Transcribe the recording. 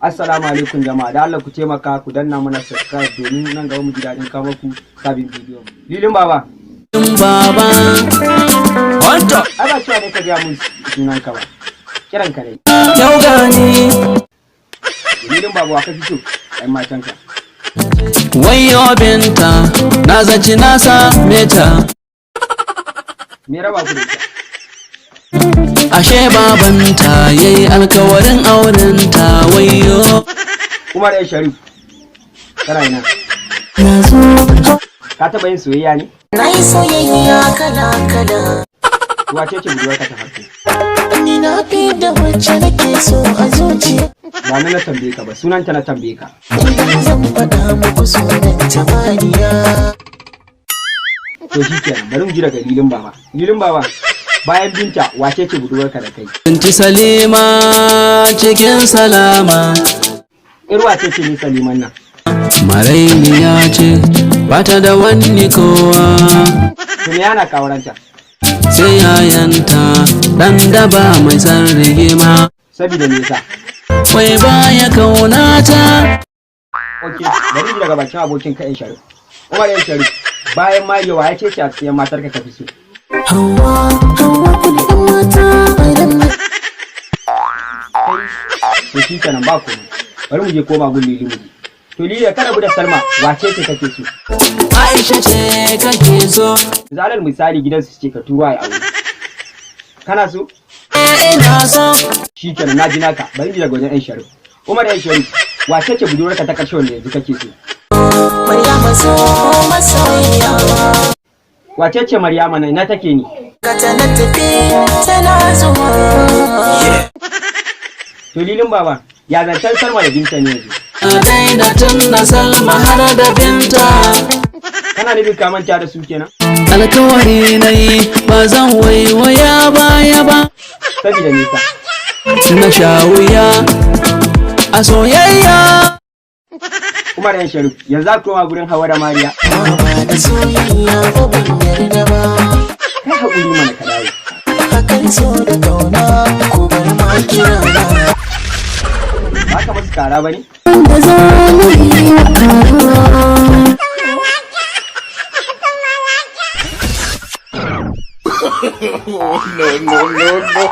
Assalamu alaikum jama'a, da Allah ku taimaka ku danna mana subscribe domin nan gaba mu ji daɗin kawo muku sabin bidiyo. Lilin Baba. Baba. Wanta. Ai ba cewa ne ka gaya mun sunan ka ba. Kiran ka ne. Yau gani. Lilin Baba, wa ka fi so? Ɗan matan ka. Wayo Binta, na zaci na same ta. Me raba ku da ita? Ashe babanta yayi alkawarin aurenta, wayo. Umar A. Sharif. Kana ina? Ka taɓa yin soyayya ne? Na yi soyayya kala-kala. Wace ce budurwarka ta farko? Ni na fi da wacce nake so a zuciya. Ba na tambaye ka ba, sunanta na tambaye ka. Idan zan faɗa muku sunan ta, Mariya. To shikenan, bari mu ji daga Lilin Baba. Lilin Baba, bayan Binta, wace ce budurwarka da kai? Binti Salima cikin salama. Ir wace ce ne Saliman nan? Marainiya ce, bata da wani kowa. To me yana kawuranta? Sai yayanta, dan daba mai san rigima. Saboda me yasa? Wai baya kaunata. Ok, bari ji daga bakin abokin ka Sharif. Umar A. Sharif, bayan Mariya, waye ce ce a cikin matar ka fi so? Hawa, Hawa kudi ɗan mata ran. Kai, to shikenan, ba komai. Bari mu je koma gun Lili mu ji. To Lili, ka rabu da Salma, wace ce kake so? Aisha ce kake so? Zalar misali gidansu ce ka turo ai aure. Kana so? Eh, ina so. Shikenan, na ji naka. Bari ji daga wajen ɗan Sharif. Umar A. Sharif, wace ce budurwarka ta ƙarshe wanda yanzu kake so? Maryama, so masoyiya. Wace ce Maryama nan, ina take ni? Gata na tafi, tana zuwa. To Lilin Baba, ya zancen Salma da Binta ne yanzu? A daina tunna Salma har da Binta. Kana nufin ka manta da su kenan? Alkawari na yi, ba zan waiwaya baya ba. Saboda nisa. Na sha wuya a soyayya. Umar A. Sharif, yanzu za ku koma gurin Hawa da Mariya. Ba da soyayya ba, ban yarda ba. Kai haƙuri mana ka dawo. Hakan so da kauna, ko bar ma kira na. Ba ka musu kara ba ne? Da za mu yi wa kara. No, no, no, no.